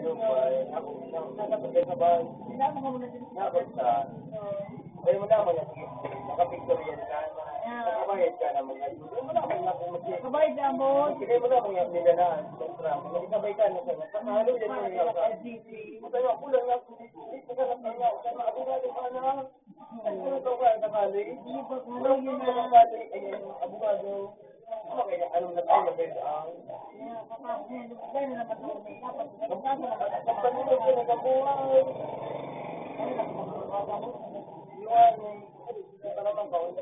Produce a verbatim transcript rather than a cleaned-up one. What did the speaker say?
Ano ba? Ako, ako, ako, ako, ako, ako, Ay, wala man na, sige. Nakapictorial ka na. Nakabayad ka naman na. Wala man na kung mag- Kabayad na mo. Sige, wala man yung nila na. Kontra. Nakikabay ka na sa. Sa halo yan yung nasa. Masaya, kulang na. Ito ka na, kaya, kaya, abogado ka na. Ano to ka, sakali? Hindi, pag Wala halo yun ko na. Sakali. Ayan, abogado. Okay, ano na tayo, nabed ang Kaya, kapag may lugar na naman ako, may dapat, may kaso na ba? Pagpalulog ko na sa buhay. Iwan, para makaon.